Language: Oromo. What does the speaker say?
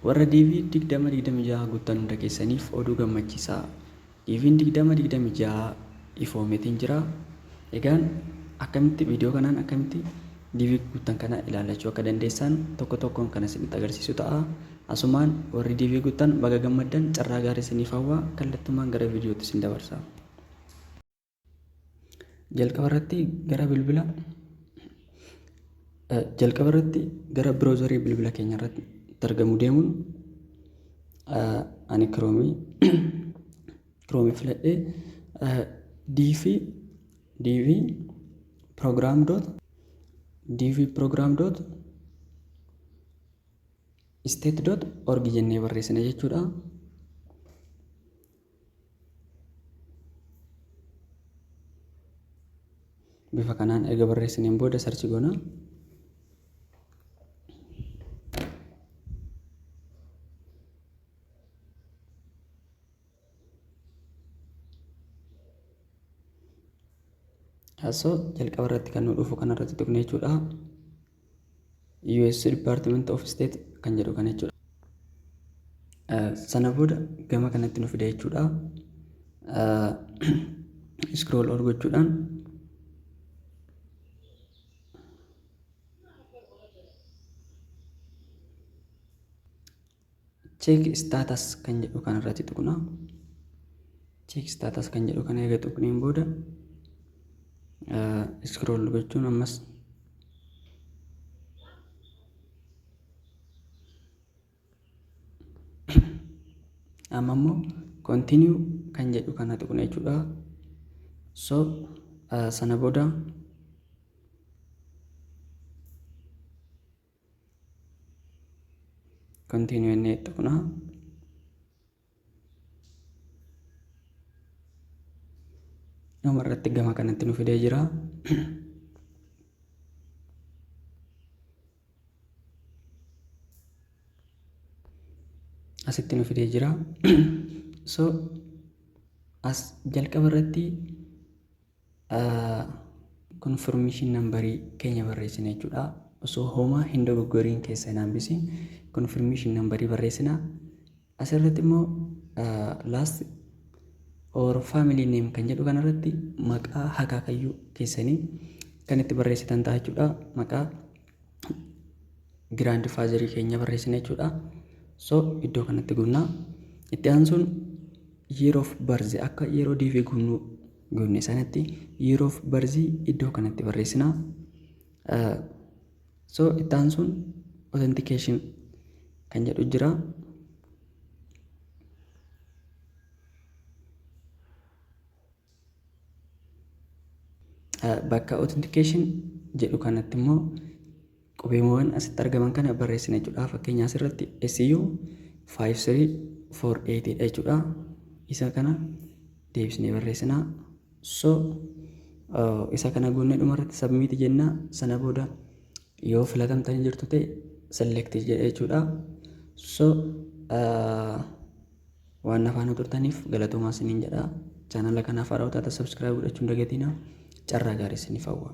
Warra DV 2026 guuttan hunda keessaniif oduu gammachiisaa. DV'n 2026 ifoomeetiin jira. Egaan akkamitti viidiyoo kanaan akkamitti DV guuttan kana ilaallachuu akka dandeessan tokko tokkoon kan isinitti agarsiisu ta'a. Asumaan warri DV guuttan baga gammaddan, carraa gaarii isiniif hawwa, kallattumaan gara viidiyootti isin dabarsa. Jalqaba irratti gara bilbila jalqaba irratti gara browserii bilbila keenya irratti argamu deemuun, ani Chrome filadhee, DV DV program dot DV program dot state dot org jennee barreessina jechuudha. Bifa kanaan erga barreessineen booda search goona. So jalqaba irratti kan nu dhufu kanarratti tuqne jechuudha. US Department of State kan jedhu kana jechuudha. Sana booda gama kanatti nu fida jechuudha. Scroll ol gochuudhaan check status kan jedhu kanarratti tuqna. Check status kan jedhu kana eega tuqneen booda scroll gochuun ammas amma immoo continue kan jedhu kana tuqna jechuudha. So sana booda continue jennee tuqna. Dhuma irratti gama kanatti nu fidee jira. Asitti nu fidee jira. So as jalqaba irratti confirmation numberii keenya barreessina jechuudha. Osoo homaa hin dogoggoriin keessa hin hambisiin confirmation numberii barreessina. Asirratti immoo last or family name kan jedhu kanarratti maqaa akaakayyuu keessanii kan itti barreessitan ta'a jechuudha. Maqaa grandfatherii keenya barreessina jechuudha. So iddoo kanatti guunnaa. Itti aansuun year of birth, akka yeroo DV guunnuu guunne sanatti year of birth iddoo kanatti barreessina. So itti aansuun authentication kan jedhu jira. Bakka authentication jedhu kanatti immoo qubeewwan asitti argaman kana barreessina jechuudha. Fakkeenya asirratti SU 5348 dha jechuudha. Isa kana deebisnee barreessina. So isa kana guunnee dhumarratti submit jenna. Sana booda yoo filatamtanii jirtu ta'e select jedha jechuudha. So waan afaan turtaniif galatoomaa isiniin jedha. Chaanala kanaaf haarawaa taatan subscribe godhachuu hin dagatinaa. Carraa gaarii isiniif hawwa.